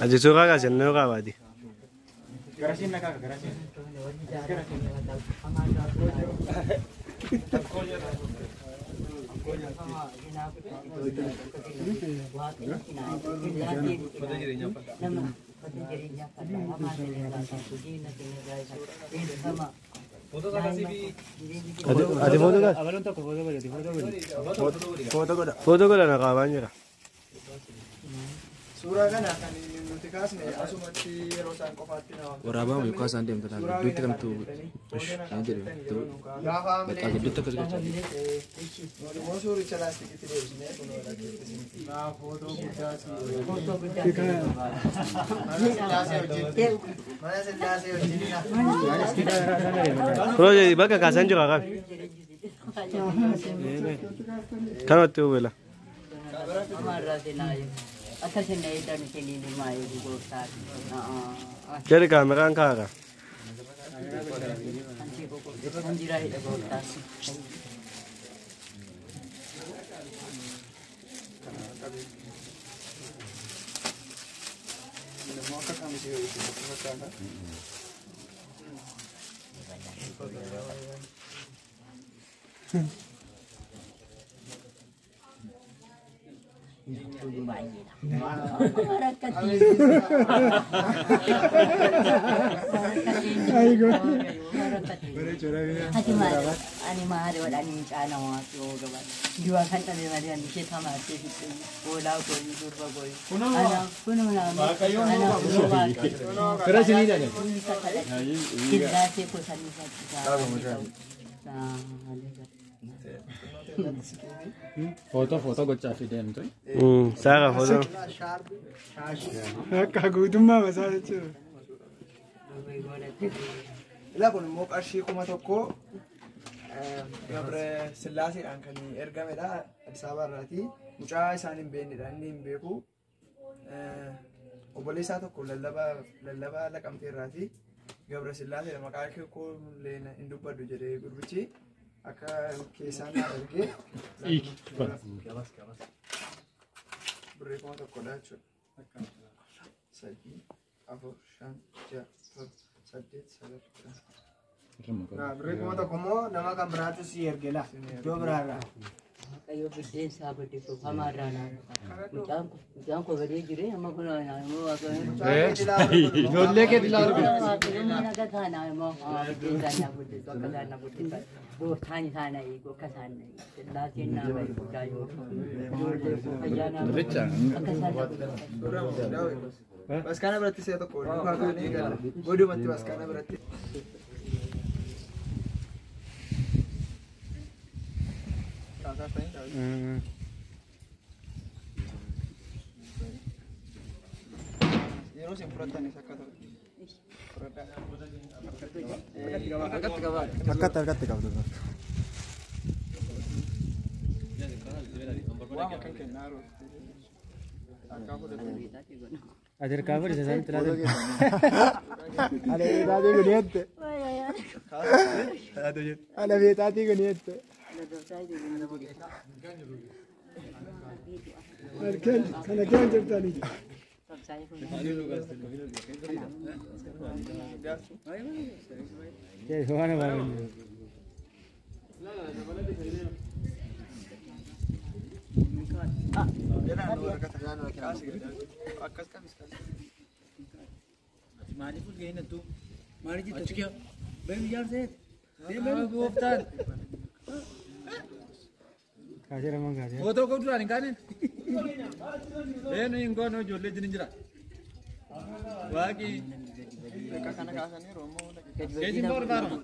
Aji suuraa kaasannoo qaabaati. Ati footoo kaas. Footoo godha na qaabaan jira. Suuraa kana kan nuti kaasne asumatti yeroo isaan qofaatti nama. Waraabaa yookaan isaan deemtu taate gidduutti kamtu kan jedhu bakka gidduutti akkas gochaa jiru. Immoo suuricha laastikitti deebisnee kunoo dhaggeeffisiin. Footoo guddaa mana sillaasee wajjin. Kunoo bakka kaasaan jira qabi. Kanatti uwwila. Jedhi kaameraan kaara. Immoo akka kamisii hojjetu fakkaata. Footoo gochaa fi deemtu. Saara footoo. Akka guutummaa masaa jechuudha. Ilaa kun immoo qarshii 1000 Gabre Sillaaseedhaan kan ergamedha. Addis Ababa irraati. Mucaa isaan hin beeknedha. Inni hin beeku. Obboleessaa tokko lallabaa laqamtee irraati. Gabre Sillaaseedha. Maqaa koo illee hin dubbadhu jedhee gurbichi akka keessaan naa ergee. Birrii 1000dha jechuudha. 3 4 5 6 7 8 9 10. Birrii 1000 immoo nama kan biraatu si erge laa iddoo biraarraa. Ijoollee keetti ilaalu. Baskaana biratti si'a tokko duukaa kaanee gala. Godumatti baskaana biratti. Yeroo isin fudhattanis akka ta'u. Harkatti harkatti qabdu. Waama kan kennaa yeroo. Akka fudhatan. Ati harkaa fudhate isaanitti laata. Ala beetaatii kun jette. Ala beetaatii kun jette. Kana keen jirtanii. Waan afaan. Akkas qabis qabis. Maaliif ol ga'ee nattu? Maaliif jettu? Achi kee. Been ijaarsee. Deemee gooftaan. Kaasee ramaan kaasee. Footoo koo duraan hin kaane? Eenyu hin goone ijoollee jini jira. Waaqi. Kana kaasanii Oromoo.